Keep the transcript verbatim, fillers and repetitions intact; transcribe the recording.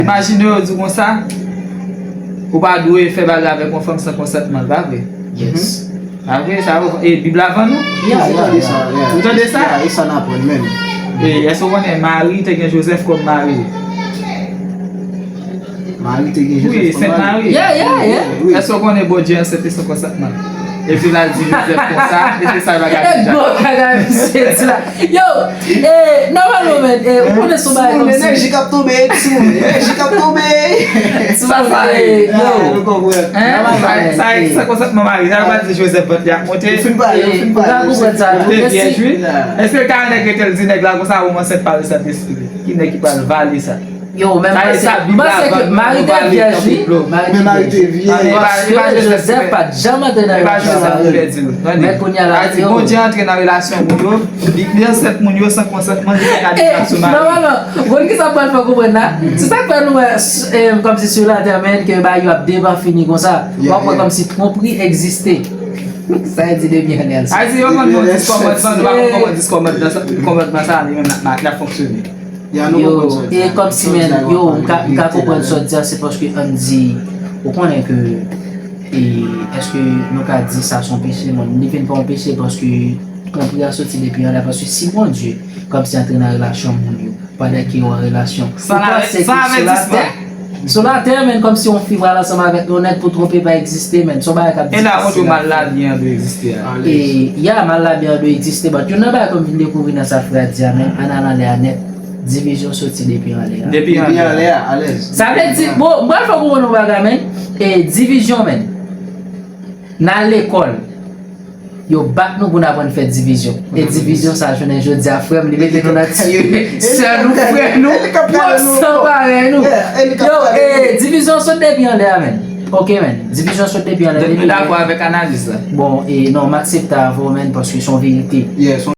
Imajine yo di w konsa, ou pa dwe fè bagay avèk yon fanm san konsantman l, pa vre? Yes. Pa vre, sa yo, e Bib la vann ou? Yeah, Ou yeah, tande yeah. sa, yeah. Ou tande sa? Yeah, e sa n aprann menm. E èske w konnen Mari te gen Jozèf kòm mari? Mari te gen Wi, Jozèf Sent Mari. Yeah, yeah, yeah. Wi. Èske w konnen Bondye ansent li san konsantman? Epi l al di Jozèf konsa, e se sa l pa ka E di. gwo bagay misye di la. Yo, e, nòmalman, men, e, ou konnen sou bagay Sou kòmsi. Enèji k ap tonbe, sou Enèji k ap tonbe. Sa, sa, E, e, yo. Nou konprann. Hein? Sa, sa, sa konsantman mari. Sa yo pa di Jozèf vant li ap monte. Ou fin pale, ou fin Ou ka pale. konprann sa. Ou te vyèj, wi. Èske l ka nèg rete l di nèg la konsa ou ansent pa le Sentespri? Ki nèg ki pral vale sa? Yo, men Sa, mwen sa, panse, Bib mwen la panse ke vann, Mari nou te vale vyèj, tankou wi. dlo. Mari Men te Mari te vyèj. vyèj. Mari pa, li pa Paske Jozèf Jozèf ki pa t janm antre nan Li pa relasyon Jozèf sa. ki pèdi l. Tande. Men kounye a la, Sa di, yo. Bondye antre nan relasyon moun yo, li, li ansent moun yo san konsantman, li pa ka di E, sa sou mari. Nòmalman, ou konn ki sa pral fè w konprann la? Se sa k fè nou wè, e, kòmsi sou latè, men, ke bagay yo ap devan fini konsa. W ap wè Yeah, yeah. Kòmsi twonpri egziste. Sa e di depi anlè a. Sa di, yo vann nou dis kòmandman, nou pa konn kòman dis kòmandman sa, kòmandman sa, li menm, la, la, la fonksyone. Ya, nou Yo, konprann sa w di e a. kòmsi, Sa w di men, a, yo, yo m ka, m ka ap konprann pale sa w di a, se paske ann di, ou konnen ke, e, èske nou ka di sa se yon peche? Bon, li vin pa yon peche paske twonpri a soti depi anlè, paske si Bondye kòmsi antre nan relasyon moun yo, pandan ke yo an relasyon, San ou panse ke sou avètisman. Latè, sou latè, men, kòmsi yon fi pral ansanm avèk yon nèg pou twonpe pa egziste, men, se yon bagay k ap difisil. E la montre w mal lavi an dwe egziste a. E, ya, mal labi an dwe egziste, but youn nan bagay ke m vin dekouvri nan sa frè a di a, men, ann al anlè a nèt, divizyon soti depi anlè a. Depi Depi anlè. Anlè a, alèz. Sa vle di, bon, m pral fè w konprann yon bagay, men, e, divizyon, men, nan lekòl, yo bat nou pou n aprann fè divizyon. E divizyon sa, jounen jodi a, frè m, li mete nou nan ti sè nou, frè nou, pwòp san parèy nou. Yo, e, divizyon sot depi anlè a, men. Ok, men. Divizyon sot depi anlè a. Donk, nou dakò avèk analiz la. Bon, e non, m aksepte avè w, men, paske se yon verite. Yes,